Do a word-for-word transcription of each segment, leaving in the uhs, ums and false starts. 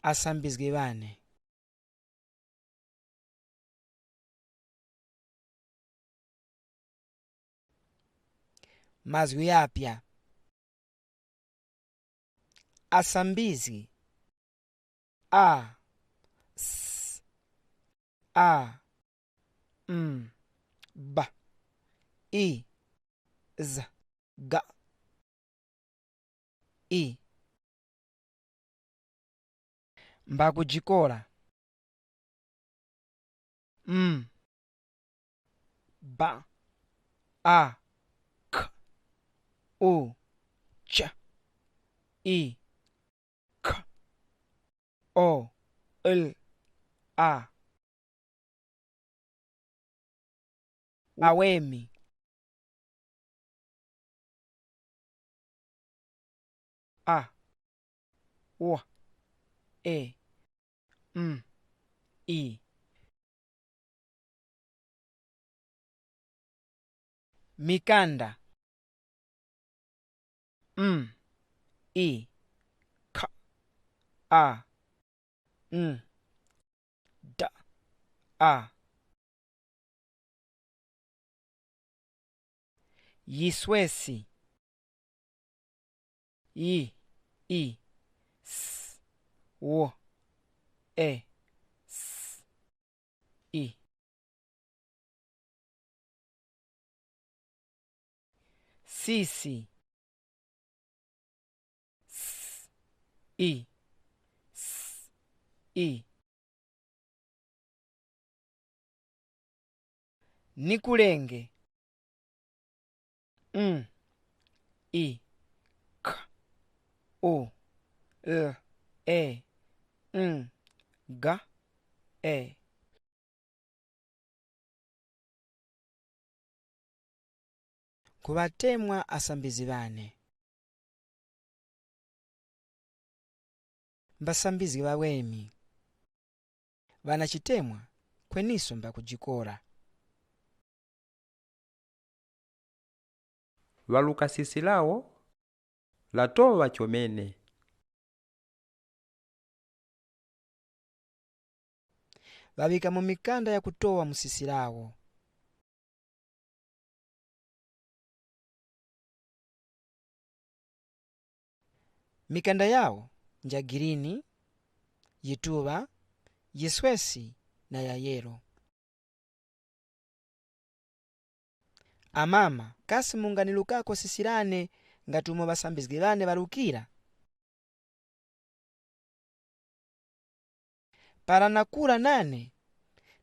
Asambizgi ŵane. Mazgu yapya. Asambizgi. A, s, a, m, b, i, z, g, i. Mbakujikora. M, b, a, k, u, ch, i, k, o, l, a. Aweni. A, w, e, m, i. Mikanda. M, i, k, a, n, d, a. Yiswesi. Yi, i, s, w, e, s, i. Sisi. S, i, s, i. Nikulenge. M, i, k, u, l, e, n, g, e. Nkhuŵatemwa asambizgi ŵane. Mbasambizgi ŵaweni. Ŵanachitemwa, kweniso mbakujikora. Ŵaluka sisi lawo, latoŵa chomene. Ŵaŵika mu mikanda yakutowa mu sisi lawo. Mikanda yawo nja girini, yituŵa, yiswesi na ya yelo. Amama, kasi munganilukako sisi lane ngati umo ŵasambizgi ŵane ŵalukira? Para nakura nane,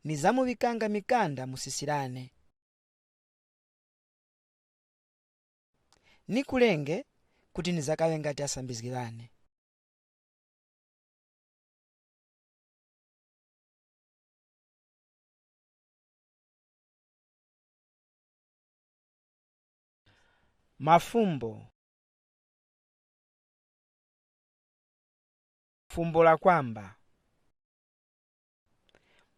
nizamuŵikanga mikanda mu sisi lane. Nikulenge kuti nizakaŵe ngati asambizgi ŵane. Mafumbo. Fumbo la kwamba.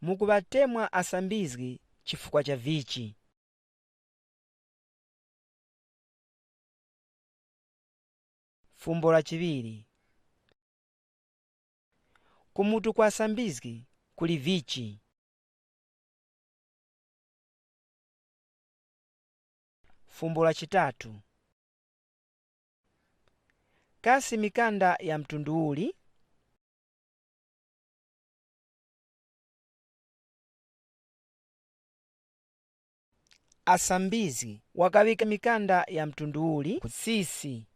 Mukuŵatemwa asambizgi chifukwa cha vichi? Fumbo la chiŵiri. Kumutu kwa asambizgi kuli vichi? Fumbo la chitatu. Kasi mikanda ya mtundu uli? Asambizgi wakaŵika mikanda ya mtundu uli ku sisi?